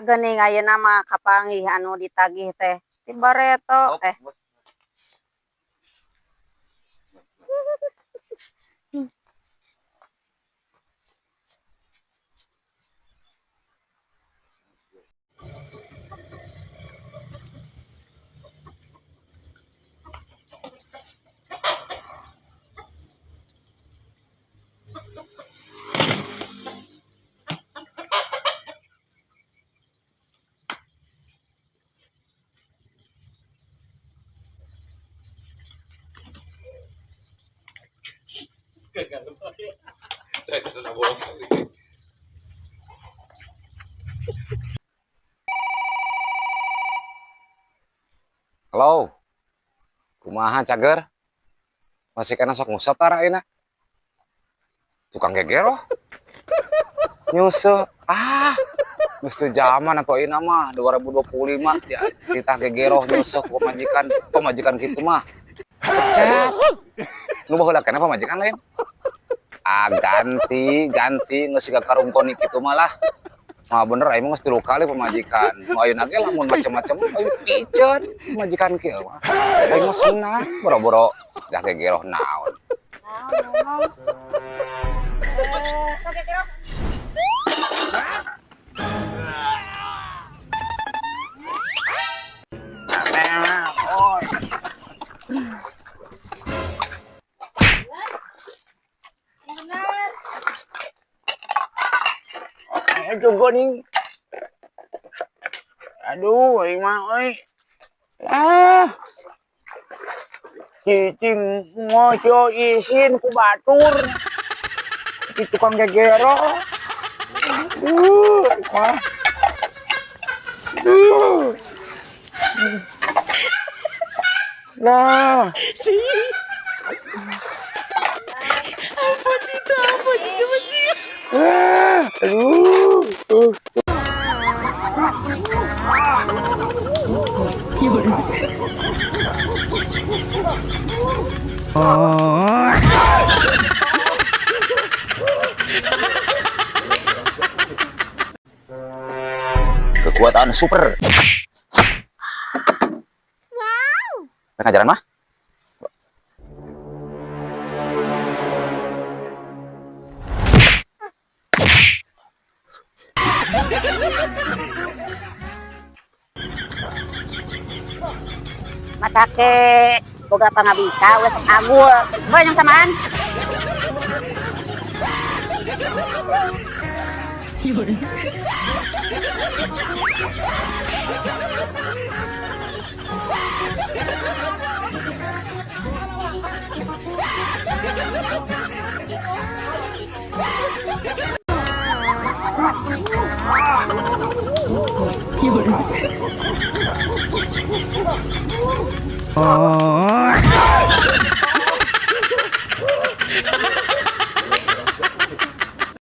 Geuning ayeuna mah kapanggih anu ditagih teh. Ti bareto eh. Halo. Kumaha, cager? Masih keneh sok nguseup tara ayeuna? Tukang gegeroh. Nyuseup. Ah, geus teu zaman atuh ayeuna mah 2025 ya, titah gegeroh nyuseup ku pamajikan. Pamajikan kitu mah. Pecat. Nu baheula keneh pamajikan lain. Ah, ganti, ganti geus siga karung goni kitu mah lah. Mah bener aing mah geus 3 kali pamajikan. Nu ayeuna ge lamun macem-macem aing piceun pamajikan kieu mah. Aing mah senang boro-boro dah gegeroh naon. Naon ngomong? Eh, sok gegeroh. Bener. Itu nih. Aduh, aing mah euy. Ah. Cicing ngoco isin ku batur. Di tukang gegero. Mah. Nah. Apa cita? Apa cita? Apa cita? Ah, aduh. Kekuatan super. Wow. Rek ngajaran mah? Matake boga pangabisa ulah sok agul. Boy yang samaan.